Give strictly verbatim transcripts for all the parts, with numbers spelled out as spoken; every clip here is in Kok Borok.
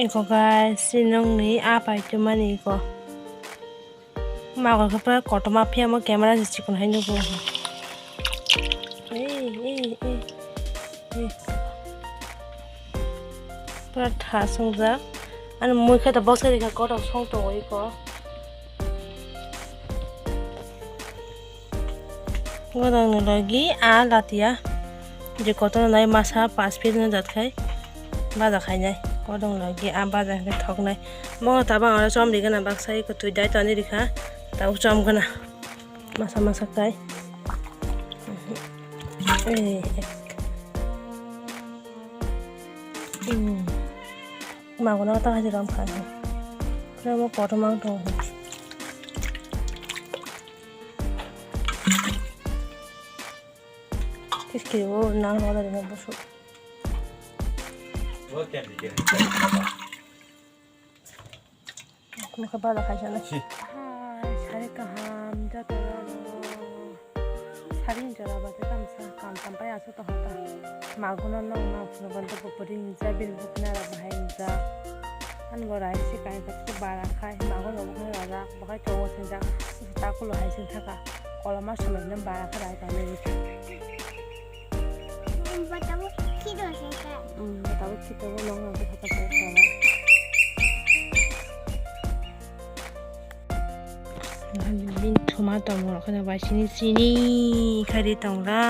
Iko guys, si nungni a pai tongmani iko. Magor khe pura kotorma phiya mo camera se chikon hai nugo. Ei, ei, ei, ei. Pura tha songjak. Ani mui khe to boksa rikha kotor song tongo iko. Godong ni logi a latia. Je kotor nai masa pas piece no jat khai. Baja khainai. Godong logi a baja khe thoknai. Bo tabang aro chom rigana baksa iko twi dai tani rikha. Tabuk chom gana. Masa masa kai. Eh, eh. Hmm. Maguno ta haji ram khai. Kaya mo kotor mang tong. Kis kiri o nang roda dina bosu. Mokhe bala khaisa na. Si. Hai, sari kaham joto rok. Sari jora ba te tamsa kam tam pai asu to hota. Maguno nong nong phunu ban to bupuri hinja bil bukna ra bahai hinja. An bo rai si kai ko to bara khai magun bo khai raja bo khai to sinja. Ta kulo hai sin thaka. Koloma somoi no bara khai rai ta le. Batabo khito se ka. Hmm, batabo khito bo nong nong thaka ta kala. Bini thuma tongmorok kheno bai sini sini khaidi tongra.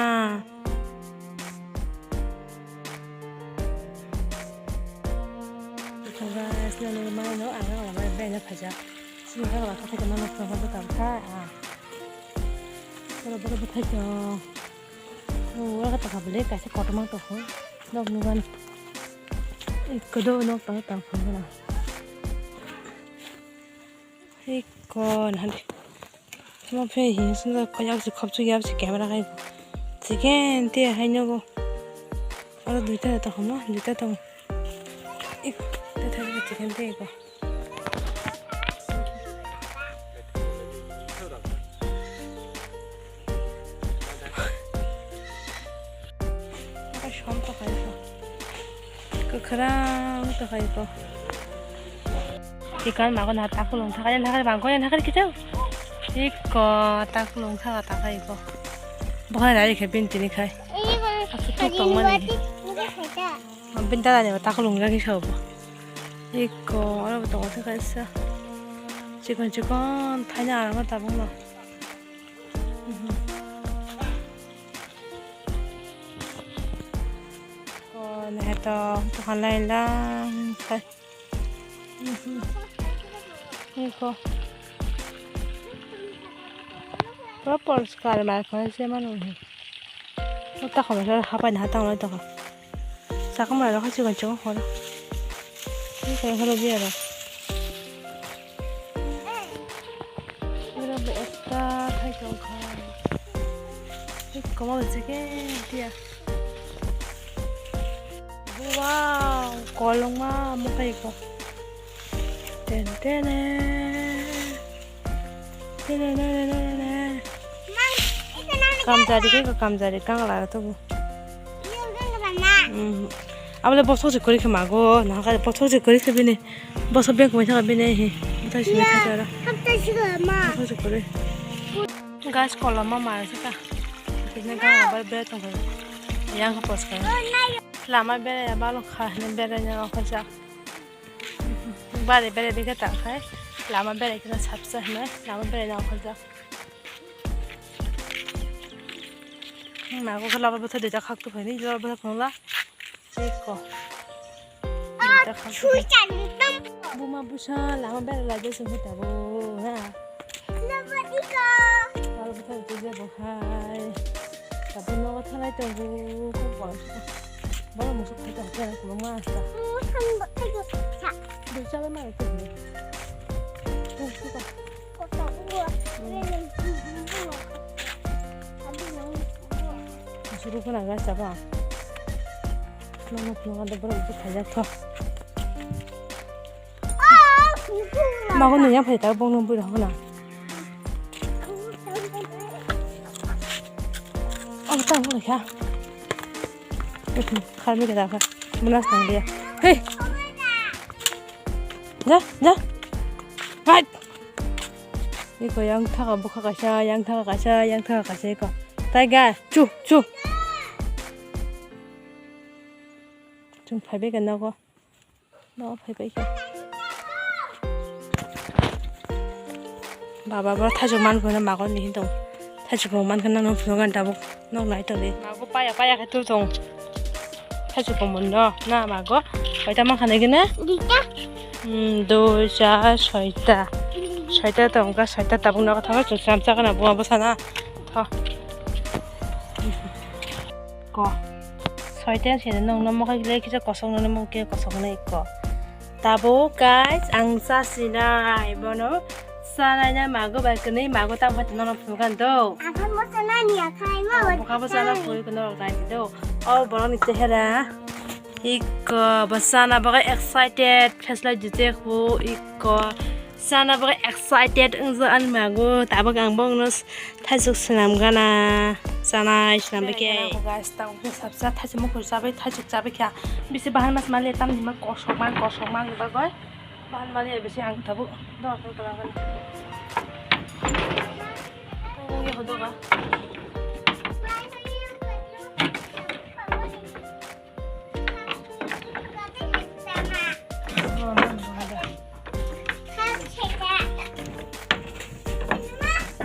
Tongra sini nungmano ang ang lamai bai na phaijak. Sini kha kha kha kha nang nang kha kha kha ah. Boro boro bwthai tong. O oro taka bwle kaisa kotorma tong kho. Nok nugan. Ikko do nok tang tang phunukna. Ikko nahani. Mo phe hi sunda koyak si khopsu yap si camera kai. Chicken te hai nogo. Oro duita tong kho mo, duita tong. Ik, te thai chicken te ikko. Aka som to khai ko. Kwkhwrang to khai ko. Chicken mago na takulung thakha, na thakha, bangko na thakha kichau. Ikko takulung thakha, thakha ikko. Bokhai rai khe bini tini khai. Aswk thuk tongmani. Bini dada ni takulung jagwi sao bo. Ikko oro bo tongo thakha sa. Chikon chikon thaina arma tabukno. Ko neheto tokhan lai lang khai. Iko. Pura poriskar mar khai se manu. Uta khoma se hapai na hatang lai tokha. Sakha mai rokha chikon chikon khoro. Ni khe khoro biya rok. Oro bo ekta thai tong kha. Ni koma bo chikon biya. Wow, kolongma mo kai ko. Ten tene. Tene ne ne ne ne. Kamjari ke ko kamjari kangla to bo. Abole bosok se kori khe mago, na ka bosok se kori khe bini. Bosok beng koi thaka bini he. Bosok se kori. Guys, koloma mar saka. Kini ga bar ber tong. Yang ka pos ka. Lama bere ya balo kha ne bere nya ko ja. Bare bere bikhe ta khai. Lama bere khe sapsa hwnwi lama bere na khajak. Mago khe lama bwtha duita khak tu phaini lama bwtha khongla. Eko. Duita khak tu phai. Buma busa lama bere la jese hota bo ha. Lama bwtha duita je bo hai. Tabuk nogo thalai tongo, kok bolong se. Borok musu khai tong khe, kwbangma asta. Dui chalai mano tong. Musu rok gana gana sabo ang. Nono phunukha de borok musu khaijak tho. Mago nung yang phai ta bong nung bui rok na. Oh, ta bui kha. Khar mi kha. Munas nang dia. Hey. Ja, ja. Hai. Iko yang thaka bukha kaisa, yang thaka kaisa, yang thaka kaisa iko. Tai ga, chu, chu. Chung phaibai ga nogo. No, phaibai kha. Baba, bo thaichuk man phano mago ni hinwi tong. Thaichuk rok man kha nang phunukgo tabuk. Nok nai tongdi. Mago paya paya khe tu tong. Thaichuk rok mon no. Na mago. Koita man kha nai gini? Duita. Hmm, dui, char, soita. Soita tong kha, soita tabuk nok thango. Chwng samsa kana buma bwsana. Tho. Ko. Soita se nong no mokhe le kisa kosong no mokhe kosong nai ko. Tabuk guys, ang cha sinai bono chanai na mago bai kwnwi mago tamo hati nono phunukhan do. Akhar mo chanani akhai mo. Bokha bo chana phunukhan do. O borok ni chehera. Iko bo chana bagwi excited, pheslai jite khu iko. Chana bagwi excited wngjak ani mago. Tabuk ang bongno thaichuk swnam gana. Chanai swnam bagwi. Guys, tabuk khe sabsa thaichuk mukhur chabai thaichuk chabai kha. Bisi bahang nas mali tam nima kosok man kosok man bagwi. Bahang mali bisi ang tabuk dor khe kala kala. Oh, ye hodo ga.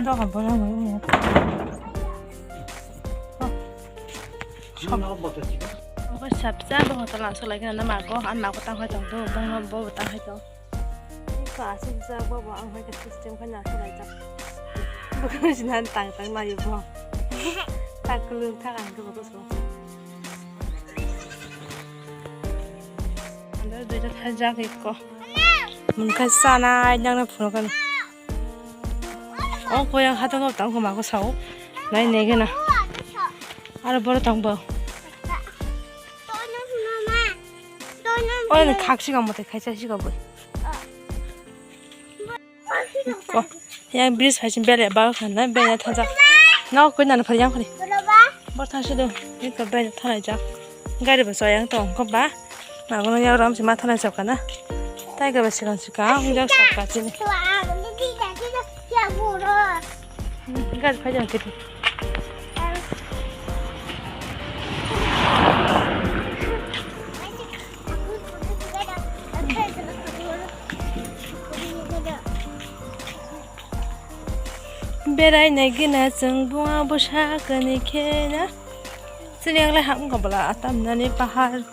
Obo sapsa bo hotel ang solai gana mago, ang mago tang hai tong do, bongno bo tang hai tong. Iko asuk jak bo bo ang hai ka system khai na solai jak. Bo sinan tang tang lai bo. Tak kulung thak ang ko bo so. Ando duita thajak iko. Mungkha sanai nangna phunukani. O koyang hatang tang ko mago sao. Nai nege na. Aro boro tang bo. O ni khak sikang mote khaisa sikang bo. Ko, yang bridge phai sini bele ba khana bele thajak. No koi nana phari yang phari. Bor thang sido. Ni ko bele thanai jak. Gari ba soyang tong ko ba. Mago no yang ram si ma thanai jak kana. Tai ga ba sikang sikang ong jak sak ka chini. Gari phai jang kiti. Berai nai gina chwng buma bwsa kani khe na. Chini yaklai ham wngkha bwla atam nani pahar.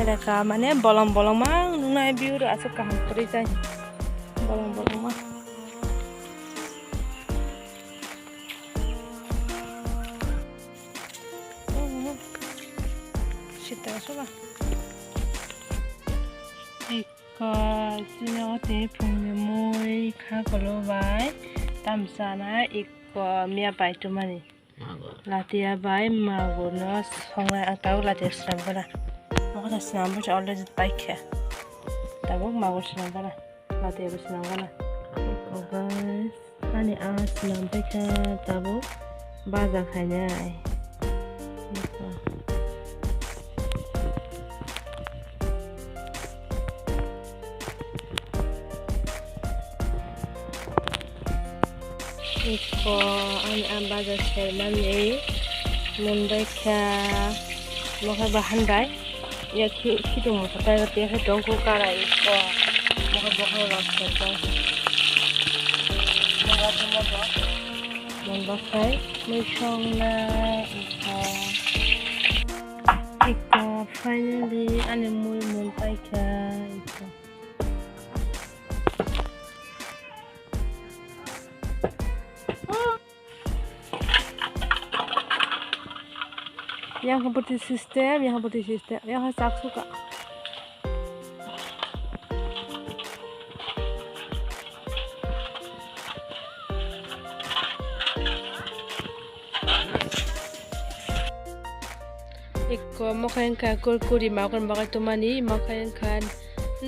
Elaka mane bolong bolong ma nungnai view rok aswk kaham kwrwi jai. Bolong bolong ma. Sita soba. Ikko chini o tei phungni mui kha kolo bai tam sana ikko miya pai tumani. Latia bai magur no songnai ang tabuk latia swnam gana. Mokhe swnam bwsa already paikha. Tabuk magur swnam gana. Latia bo swnam gana. Guys, ani a swnam paikha tabuk baja khainai. Ikko ani a bajar sermani mundai kha mokhe bahan bai ya khitung mokhe tai rw tei khe tongkhu karai ikko mokhe bokhorok rok serjak mokhe mokhe mundai khai mui songna ikko ikko finally ani mui mundai kha ikko. Yang ha bwtwi system, yang ha bwtwi system, yang ha chak suka. Ikko mokhe wngkha kurkuri magoni bagwi tumani, mokhe wngkha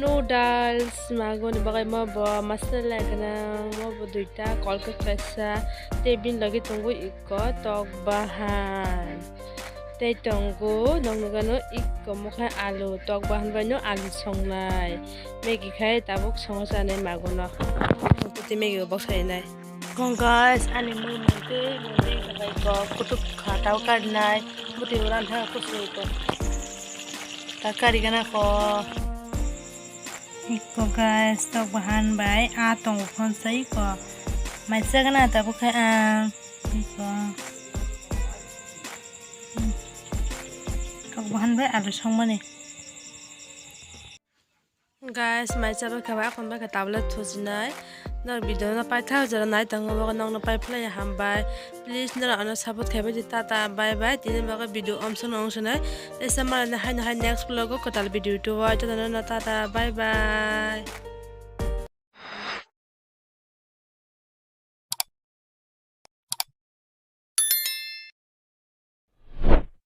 noodles magoni bagwi, mo bo masala gwnang, mo bo duita, Colgate kaisa, tei bini logi tongo ikko tok bahan. Tei tongo, noknukano iko mokhe alu, tok bahan baino alu songnai. Maggie khai tabuk songo chanai maguno. Tei Maggie bo boksainai. Kong guys, ani mui mui tei mui tei sabai ko kutuk kha tau karinai. Buti uran tha kusu ko. Ta kari gana ko. Iko guys, tok bahan bai a tongo phone sai ko. Mai chagana tabuk khai ang. Iko. Tok bahan bai alu songmani. Guys, mai chaba khe bai akon bai khe tablet thujinai. Nor video no paithak jora nai tongo, bogo nokno pai phlai hambai. Please nor ano support khai bai di, tata bye bye. Tini bagwi video omsong no ongsinai. Tei sa malai hai no hai next vlog o kwtal video tuwai. Tata no tata bye bye.